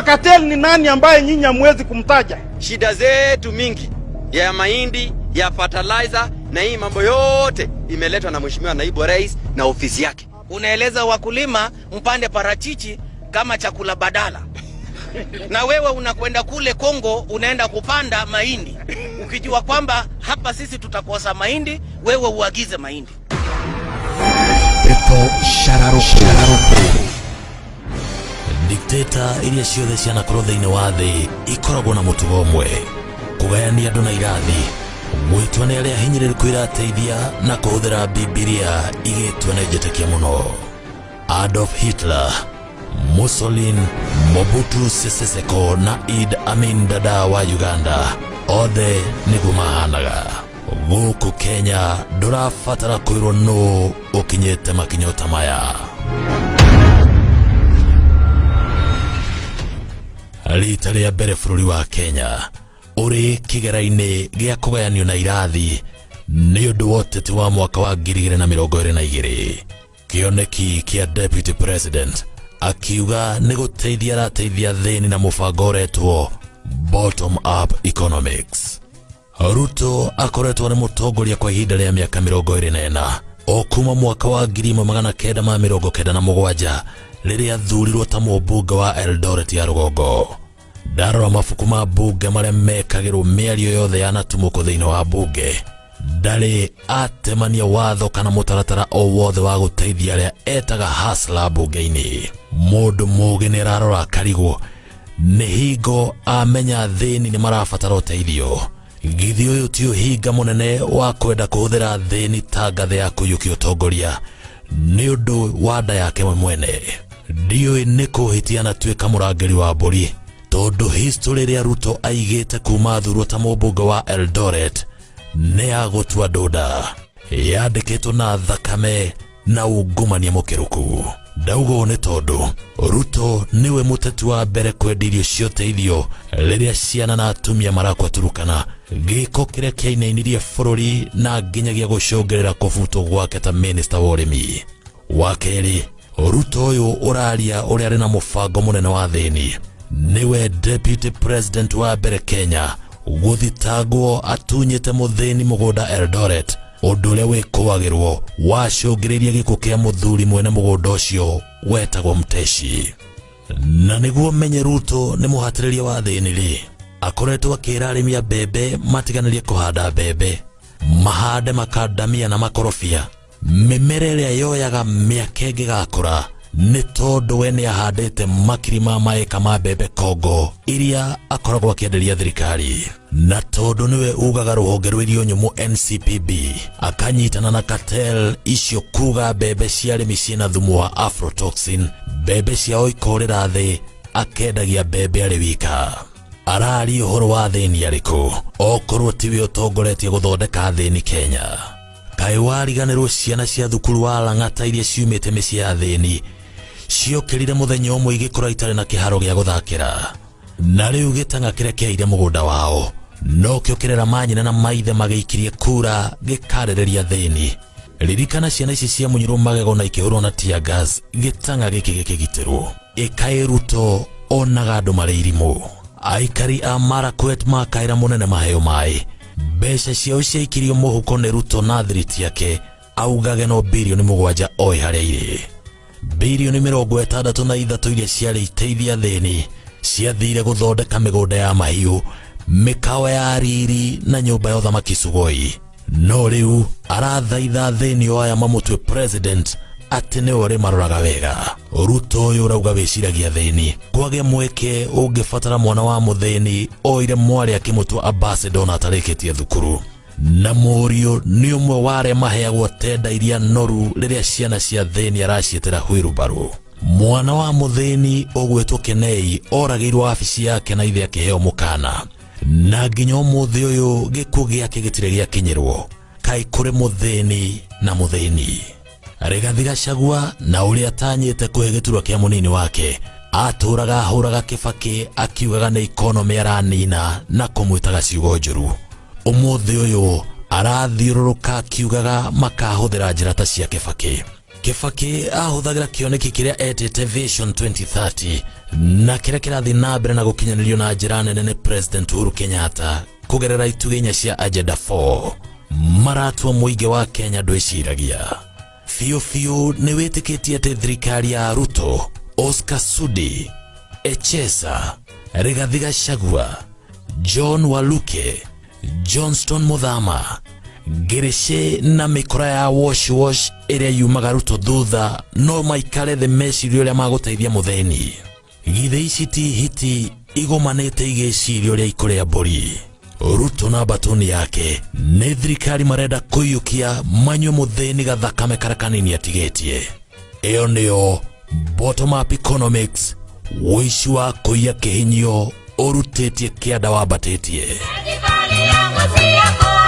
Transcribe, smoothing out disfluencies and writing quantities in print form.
Cartel ni nani ambaye nyinyi hamwezi kumtaja? Shida zetu mingi ya mahindi, ya fertilizer na hii mambo yote imeletwa na Mheshimiwa Naibu wa Rais na ofisi yake. Unaeleza wakulima mpande parachichi kama chakula badala, na wewe unakwenda kule Kongo unaenda kupanda mahindi ukijua kwamba hapa sisi tutakosa mahindi, wewe uagize mahindi. Ndeto Shararuku. Dikteta iria ciothe cianakorwo thĩinĩ wa thĩ ikoragwo na mũtugo ũmwe, kũgayania andũ na irathi, gwĩtua nĩ arĩa hinyĩrĩrĩku irateithia na kũhũthĩra Bibilia igĩtua nĩ njĩtĩkia mũno. Adolf Hitler, Mussolini, Mobutu Sese Seko na Idi Amin Dada wa Uganda othe nĩguo mahanaga. Gũkũ Kenya ndũrabatara kwĩrwo nũ ũkinyĩte makinya ta maya. Rita rĩa mbere bũrũri wa Kenya ũrĩ kĩgera-inĩ gĩa kũgayanio na irathi nĩ ũndũ wa ũteti wa mwaka wa 2022. Kĩoneki kĩa Deputy President akiuga nĩ gũteithia arateithia thĩni na mũbango ũretwo Bottom Up Economics. Ruto akoretwo nĩ mũtongoria kwa ihinda rĩa mĩaka 24 o kuma mwaka wa 1997 rĩrĩa athurirwo ta mũmbunge wa Eldoret ya rũgongo. Ndarora mabuku ma mbunge marĩa mekagĩrwo mĩario yothe yanatumũkwo thĩinĩ wa mbunge, ndarĩ atemania watho kana mũtaratara o wothe wa gũteithia arĩa etaga hasla mbunge-inĩ. Mũndũ mũgĩ nĩ ararora akarigwo nĩ hingo amenya thĩni nĩ marabatara ũteithio. Githĩ ũyũ ti ũhinga mũnene wa kwenda kũhũthĩra thĩni ta ngathĩ ya kũiyũkia ũtongoria nĩ ũndũ wa nda yake we mwene. Ndiũĩ nĩ kũhĩtia na tuĩka mũrangĩri wa mbũri, tondũ history ĩrĩa Ruto aigĩte kuma athurwo ta mũmbunge wa Eldoret nĩ ya gũtua ndũnda, yandĩkĩtwo na thakame na ungumania mũkĩrũku. Ndauga ũũ nĩ tondũ Ruto nĩwe mũteti wa mbere kwendia irio cia ũteithio rĩrĩa ciana na atumia marakua Turukana, gĩko kĩrĩa kĩainainirie bũrũri na nginyagia gũcũngĩrĩra kũbutwo gwake ta minista wa ũrĩmi. Wa kerĩ, Ruto ũyũ ũraria ũrĩa arĩ na mũbango mũnene wa thĩni, nĩwe deputy president wa mbere Kenya gũthitangwo atunyĩte mũthĩni mũgũnda Eldoret, ũndũ ũrĩa wĩkũagĩrwo wacũngĩrĩirie gĩkuũ kĩa mũthuri mwene mũgũnda ũcio wetagwo Mteshi. Na nĩguo menye Ruto nĩ mũhatĩrĩria wa thĩni rĩ, akoretwo akĩra arĩmi a mbembe matiganĩrie kũhanda mbembe, mahande makandamia na makorobia, mĩmera ĩrĩa yoyaga mĩaka ĩngĩgakũra nĩ tondũ we nĩ ahandĩte makiri ma maĩka ma mbembe Kongo iria akoragwo akĩenderia thirikari. Na tondũ nĩwe ugaga rũhonge rwa irio nyũmũ NCPB akanyitana na cartel icio kuga mbembe cia arĩmi ciĩna thumu wa aflatoxin, mbembe ciao ikorĩra thĩ, akendagia mbembe arĩ wika. Araria ũhoro wa thĩni arĩkũ okorwo tiwe ũtongoretie gũthondeka thĩni Kenya? Kaĩ wariganĩrwo ciana cia thukuru wa Lang'ata iria ciumĩte mĩciĩ ya thĩni ciokĩrire mũthenya ũmwe igĩkũra itarĩ na kĩharo gĩa gũthakĩra, na rĩu gĩtang'a kĩrĩa kĩaire mũgũnda wao nokĩo kĩrera manyina na maithe magĩikirie kura gĩkarĩrĩria thĩni. Ririkana ciana ici ciamunyirwo magego na ikĩhũrwo na tear gas gĩtang'a gĩkĩ gĩkĩgitĩrwo. Ĩkaĩ Ruto onaga andũ marĩ irimũ. Aikari a Marakwet makaĩra mũnene maheo maĩ, mbeca ciao ciaikirio mũhuko nĩ Ruto na thiriti yake augage no birioni 7 oĩ harĩa irĩ. Birioni 63 iria ciarĩ iteithia thĩni ciathire gũthondeka mĩgũnda ya mahiũ, mĩkawa ya riri na nyũmba ya ũthamaki Sugoi. No rĩu arathaitha thĩni o aya mamũtue president atĩ nĩwe ũrĩmaroraga wega. Ruto ũyũ ũrauga wĩciragia thĩni, kwagĩa mweke ũngĩbatara mwana wa mũthĩni oire mwarĩ akĩmũtua ambassador na atarĩkĩtie thukuru. Na mũriũ nĩ ũmwe wa arĩa maheagwo tenda iria noru rĩrĩa ciana cia thĩni araciĩtĩra hwirubaru. Mwana wa mũthĩni ũgwĩtwo Kenei oragĩirwo wabici yake na ithe akĩheo mũkana, na nginya ũmũthĩ ũyũ gĩkuũ gĩake gĩtirĩ gĩakinyĩrwo. Kaĩ kũrĩ mũthĩni na mũthĩni. Rigathi Gachagua na ũrĩa atanyĩte kũhe gĩturwa kĩa mũnini wake atũraga ahũraga Kibaki akiugaga nĩ economy aranina na kũmwĩtaga ciugo njũru. Ũmũthĩ ũyũ arathiũrũrũka akiugaga makahũthĩra njĩra ta cia Kibaki. Kibaki ahũthagĩra kĩoneki kĩrĩa etĩte Vision 2030 na kĩrĩa kĩrathiĩ na mbere na gũkinyanĩrio na njĩra nene nĩ President Uhuru Kenyatta kũgerera itugĩ inya cia Agenda 4. Maratua mũingĩ wa Kenya ndwĩciragia biũ biũ. Nĩ wĩtĩkĩtie atĩ thirikari ya Ruto, Oscar Sudi, Echesa, Rigathi Gachagua, John Waluke, Johnston Muthama, Ngirici na mĩkora ya wash wash ĩrĩa yumaga Ruto thutha no maikare thĩ mecirie ũrĩa magũteithia mũthĩni. Githĩ ici ti hiti igomanĩte igĩciria ũrĩa ikũrĩa mbũri? Ruto na mbatuni yake nĩ thirikari marenda kũiyũkia manyue mũthĩni gathakame karĩa kanini atigĩtie. Ĩyo nĩyo bottom up economics, ũici wa kũiya kĩhinyio ũrutĩtie kĩanda wambatĩtie. Serikali yangu si yako.